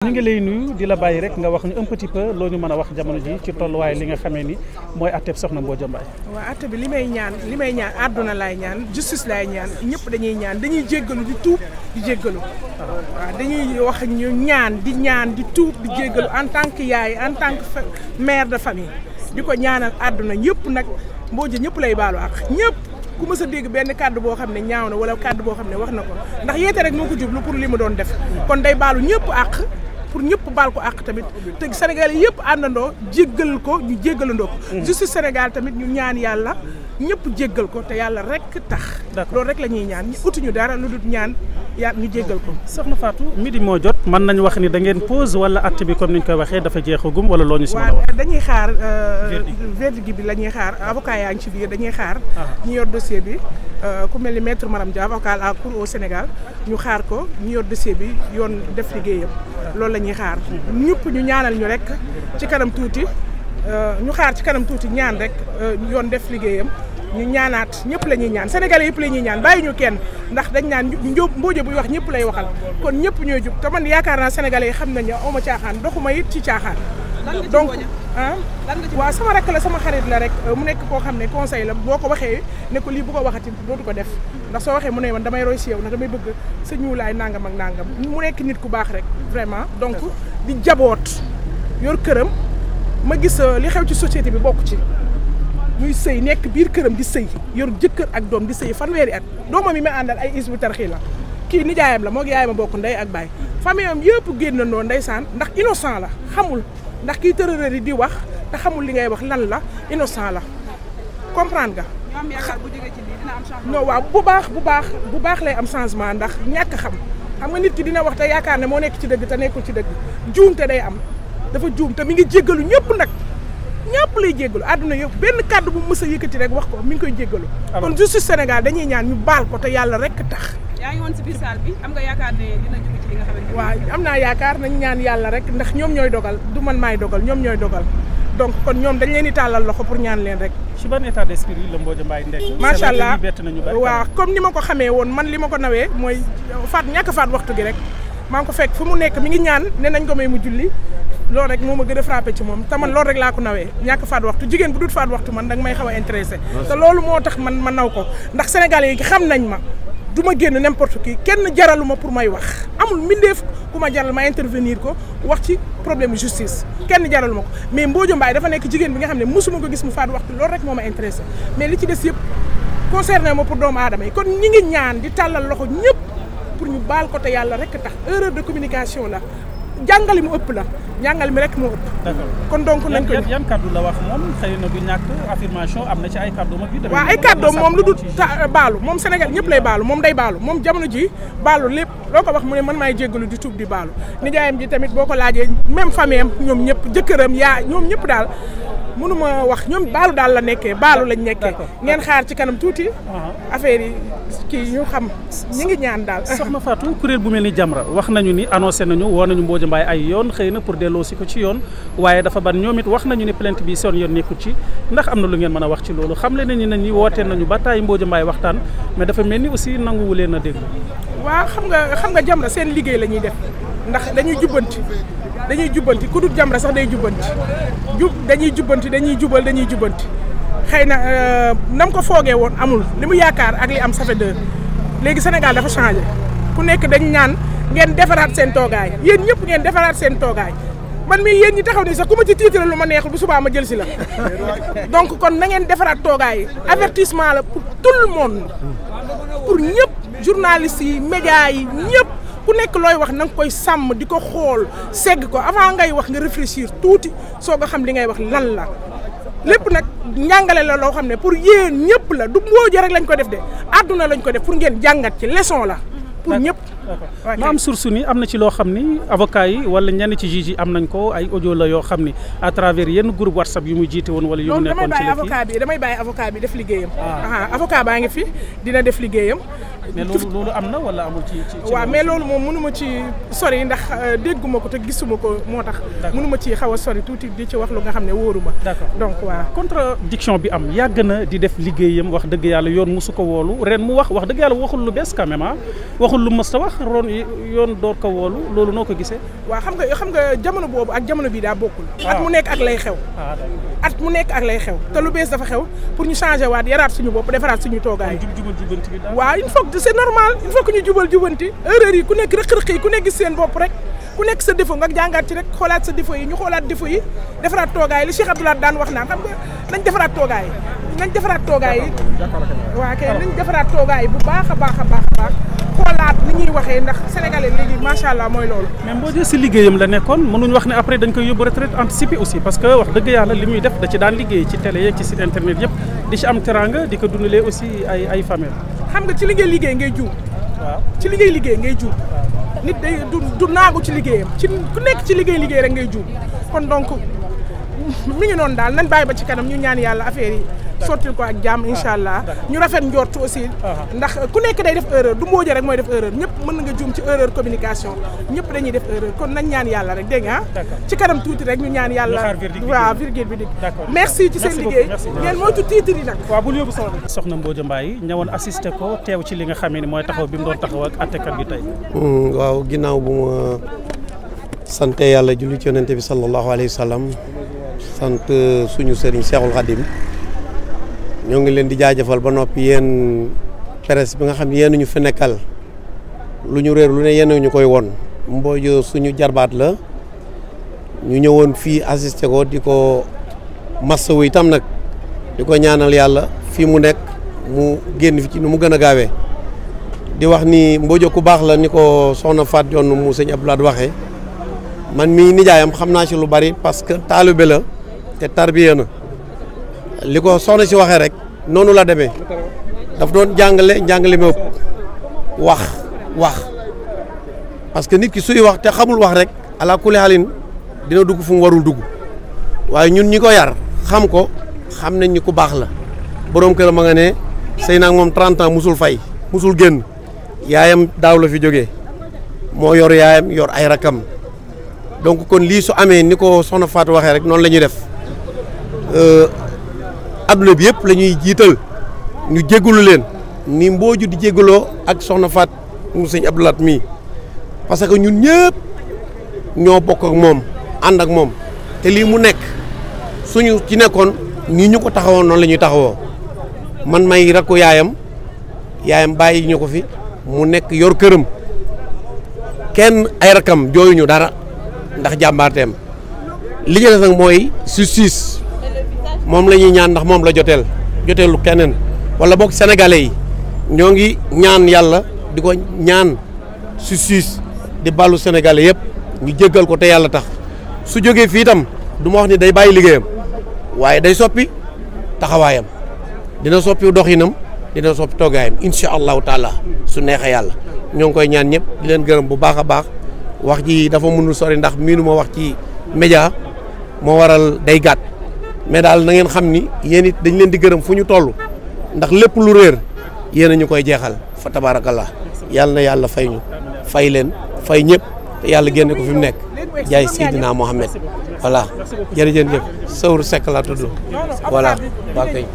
ñu ngi lay nuyu di la bàyyi rek nga wax ñu un petit peu loo ñu mën a wax jamono ji ci tolluwaay li nga xamee ni mooy atteb Soxna Mbodia Mbaye. waaw atte bi li may ñaan àdduna laay ñaan justice laay ñaan ñëpp dañuy ñaan dañuy jéggalu di tuub di jéggalu. waaw dañuy wax ñu ñaan di tuub di jéggalu en tant que yaay en tant que mère de famille di ko ñaanal àdduna ñëpp nag Mbodia ñëpp lay baalu ak ñëpp. ku mës a dégg benn kàddu boo xam ne ñaaw na wala kàddu boo xam ne wax na ko ndax yeete rek moo ko jublu pour li mu doon def kon day baalu ñëpp àq pour ñëpp baal ko àq tamit te Sénégal yëpp àndandoo jéggal ko ñu jéggalandoo ko justice Sénégal tamit ñu ñaan yàlla ñëpp jéggal ko te yàlla rek tax loolu rek la ñuy ñaan utuñu dara lu dul ñaan yàlla ñu jéggal ko. Soxna Fatou midi moo jot mën nañu wax ni da ngeen pause wala acte bi comme ni ñu koy waxee dafa jeexagum wala loo ñu si mën a wax. dañuy xaar verdict bi la ñuy xaar avocat yaa ngi ci biir dañuy xaar ñu yor dossier bi ku mel ni maître Maram Dia avocat à la cour au Sénégal ñu xaar ko ñu yor dossier bi yoon def liggéeyam loolu la ñuy xaar ñëpp ñu ñaanal ñu rek ci kanam tuuti ñu xaar ci kanam tuuti ñaan rek yoon def liggéeyam ñu ñaanaat ñëpp la ñuy ñaan sénégalais yëpp la ñuy ñaan bàyyi ñu kenn ndax dañ naan Mbodia buy wax ñëpp lay waxal kon ñëpp ñooy jug te man yaakaar naa sénégalais yi xam nañu awma caaxaan doxuma it ci caaxaan donc waaw sama rakk la sama xarit la rek mu nekk koo xam ne conseil la boo ko waxee ne ko lii bu ko waxati dootu ko def ndax soo waxee mu ne man damay roy si yow ndax damay bëgg sa ñuulaay nangam ak nangam mu nekk nit ku baax rek vraiment donc di jaboot yor këram ma gis li xew ci société bi bokk ci muy sëy nekk biir këram di sëy yor jëkkër ak doom di sëy fanweeri at doomam yi may àndal ay isbu tarxii la kii nijaayam la moo gi yaayam a bokk ndey ak baay famille am yëpp génnandoo ndeysaan ndax innocent la xamul ndax kii tërërër yi di wax te xamul li ngay wax lan la innocent la comprendre nga non waaw bu baax lay am changement ndax ñàkk xam nga nit ki dina wax te yaakaar ne moo nekk ci dëgg te nekkul ci dëgg juum te day am dafa juum te mi ngi jéggalu ñëpp nag ñëpp lay jéggalu àdduna yëpp benn kàddu bu mës a yëkkati rek wax ko mi ngi koy jéggalu kon justice Sénégal dañuy ñaan ñu baal ko te yàlla rek tax. yaa ngi woon si biir salle bi am nga yaakaar ne dina jóge ci li nga xamante ne. waaw am naa yaakaar nañ ñaan yàlla rek ndax ñoom ñooy dogal du man maay dogal ñoom ñooy dogal donc kon ñoom dañ leen di tàllal loxo pour ñaan leen rek. ci ban état d'esprit la Mbodia Mbaye nekk. macha allah waaw comme ni ma ko xamee woon man li ma ko nawee mooy ñàkk faat waxtu gi rek maa ngi ko fekk fu mu nekk mi ngi ñaan ne nañ ko may mu julli loolu rek moo ma gën a frappé ci moom te man loolu rek laa ko nawee ñàkk faat waxtu jigéen bu dul faat waxtu man danga may xaw a intéressé te loolu moo tax man ma naw ko ndax sénégalais yi xam nañ ma du ma génn n'importe qui kenn jaralu ma pour may wax amul mbindeef ku ma jaral ma intervenir ko wax ci problème justice kenn jaralu ma ko mais Mbodia Mbaye dafa nekk jigéen bi nga xam ne mosuma ko gis mu faat waxtu loolu rek moo ma intéressé mais li ci des yëpp concerné ma pour doomu aadama yi kon ñi ngi ñaan di tàllal loxo ñëpp pour ñu baal ko te yàlla rek tax erreur de communication la jàngali mu ëpp la jàngal mi rek moo ëpp. kon donc nañ ko yan kàddu la wax moom xëy na du ñàkk affirmation am na ci ay kàddu mag yu demee. waaw ay kàddoom moom lu dul baalu moom Sénégal ñëpp lay baalu moom day baalu moom jamono ji baalu lépp loo ko wax mu ne man maay jéggalu di tuub di baalu nijaayam ji tamit boo ko laajee même famille am ñoom ñëpp jëkkëram yaa ñoom ñëpp daal mënuma wax ñoom baalu daal la nekkee baalu lañ nekkee ngeen xaar ci kanam tuuti affaire yi kii ñu xam ñi ngi ñaan daal. Soxna Fatou kuréel bu mel ni Jamra wax nañu ni annoncé nañu woo nañu Mbodia Mbaye ay yoon xëy na pour delloo si ko ci yoon waaye dafa ban ñoom it wax nañu ni plainte bi seen yoon nekkul ci ndax am na lu ngeen mën a wax ci loolu xam le nañu ne ñi woote nañu ba taay Mbodia Mbaye waxtaan mais dafa mel ni aussi nanguwu leen a dégg. waaw xam nga Jamra seen liggéey la ñuy def ndax dañuy jubbanti ku dul Jamra sax day jubbanti dañuy jubal dañuy jubbanti xëy na nam ko foogee woon amul li mu yaakaar ak li am ça fait deux léegi Sénégal dafa changé ku nekk dañ ñaan ngeen defaraat seen toogaay yéen ñëpp ngeen defaraat seen toogaay man mii yéen ñi taxaw nii sax ku ma ci tiitale lu ma neexul bu subaa ma jël si la donc kon na ngeen defaraat toogaay yi avertissement la pour tout le monde pour ñëpp journalistes yi médias yi ñëpp ku nekk looy wax na nga koy sàmm di ko xool segg ko avant ngay wax nga réfléchir tuuti soo nga xam li ngay wax lan la lépp nag njàngale la loo xam ne pour yéen ñëpp la du Mbodia rek lañ ko def de àdduna lañ ko def pour ngeen jàngat ci leçon la pour ñëpp. ma am source ni am na ci loo xam ni avocat yi wala ñenn ci juge yi am nañ ko ay audio la yoo xam ni à travers yenn groupe WhatsApp yu muy jiite woon wala yu mu nekkoon ci la damay bàyyi avocat bi def liggéeyam. avocat baa ngi fi dina def liggéeyam. mais loolu am na wala amul ci waaw mais loolu moom mënuma ci sori ndax dégguma ko te gisuma ko moo tax mënuma ci xaw a sori tuuti di ci wax lu nga xam ne wóoruma. d'accord donc waaw contradiction bi am yàgg na di def liggéeyam wax dëgg yàlla yoon musu ko woolu ren mu wax dëgg yàlla waxul lu bees quand même waxul lu mës ta wax yoon door ko woolu loolu noo ko gisee. waaw xam nga jamono boobu ak jamono bii daa bokkul. at mu nekk ak lay xew. at mu nekk ak lay xew te lu bees dafa xew pour ñu changer waat yaraat suñu bopp defaraat suñu toogaay. waaw il faut que c'est normal il faut que ñu jubanti erreur yi ku nekk rëq-rëq yi ku nekk gis seen bopp rek ku nekk sa défaut nga jàngaat ci rek xoolaat sa défaut yi ñu xoolaat défaut yi defaraat toogaay li Cheikh Abdoulaye daan wax naan xam nga nañ defaraat toogaay yi waaw kay nañ defaraat toogaay yi bu baax a baax xoolaat ni ñuy waxee ndax sénégalais léegi macha allah mooy loolu. mais Mbodj si liggéeyam la nekkoon mënuñ wax ne après dañ koy yóbbu retraite anticipée aussi parce que wax dëgg yàlla li muy def da ci daan liggéey ci télé yeeg ci site internet yëpp di ci am teranga di ko dundalee aussi ay famille. xam nga ci liggéey ngay juum. waaw ci liggéey ngay juum. nit day du naagu ci liggéeyam ci ku nekk ci liggéey rek ngay juum kon donc mi ngi noonu daal nañ bàyyi ba ci kanam ñu ñaan yàlla affaire yi sottil ko ak jàmm incha allah ñu rafet njort aussi ndax ku nekk day def erreur du Mbodj rek mooy def erreur ñëpp mën na nga juum ci erreur communication ñëpp dañuy def erreur kon nañ ñaan yàlla rek dégg nga ci kanam tuuti rek ñu ñaan yàlla waaw virgule bi dig merci ci seen liggéey ngeen moytu titre yi nag waaw bul yóbbu soxna Mbodj Mbaye ñëwoon assisté ko teew ci li nga xamee ni mooy taxaw bi mu doon taxaw ak attekat bi tey waaw ginnaaw bu ma sante yàlla julli ci yonente bi sallallahu alayhi wa sallam sant suñu sëriñ Cheikhul Khadim ñoo ngi leen di jaajëfal ba noppi yéen presse bi nga xam ne yéen ñu fi nekkal lu ñu réer lu ne yéen ñu koy won Mbodj suñu jarbaat la ñu ñëwoon fii assisté ko di ko massawu itam nag di ko ñaanal yàlla fii mu nekk mu génn fi ci nu mu gën a gaawee di wax ni Mbodj ku baax la ni ko soxna Fat Dione mu sëñ Abdoulaye waxee man mii nijaayam xam naa ci lu bari parce que taalibe la te tarbiya na li ko soxna si waxee rek noonu la demee daf doon jàngale ma wax parce que nit ki suy wax te xamul wax rek ala kulli halin dina dugg fu mu warul dugg waaye ñun ñi ko yar xam ko xam nañ ni ku baax la borom kër ma nga ne sëy naag moom 30 ans musul fay musul génn yaayam daaw la fi jógee moo yor yaayam yor ay rakam donc kon lii su amee ni ko soxna Fatou waxee rek noonu la ñuy def adduna bi yëpp la ñuy jiital ñu jégalu leen ni Mbodj di jégaloo ak soxna Fatou mu sëñ Abdoulaye mii parce que ñun ñëpp ñoo bokk ak moom ànd ak moom te lii mu nekk suñu ci nekkoon nii ñu ko taxawoon noonu la ñuy taxawoo man may rakku yaayam bàyyi ñu ko fi mu nekk yor këram kenn ay rakam jooyuñu dara ndax jàmbaarteem li ñu def nag mooy justice moom la ñuy ñaan ndax moom la joteelu keneen wala boog sénégalais yi ñoo ngi ñaan yàlla di ko ñaan justice di ballu sénégalais yëpp ñu jéggal ko te yàlla tax su jógee fii itam du ma wax ni day bàyyi liggéeyam waaye day soppi taxawaayam dina soppi doxinam dina soppi toogaayam incha allahu taala su neexee yàlla ñoo ngi koy ñaan ñëpp di leen gërëm bu baax a baax wax ji dafa mënul sori ndax miinu ma wax ci média moo waral day gàtt mais daal na ngeen xam ni yéen it dañ leen di gërëm fu ñu toll ndax lépp lu réer yéen a ñu koy jeexal fa tabarakallah yàlla na yàlla fay ñu fay leen fay ñëpp te yàlla génne ko fi mu nekk jaay Seydina Mohamed voilà jërëjëf Sowru Seck laa tudd voilà waa kay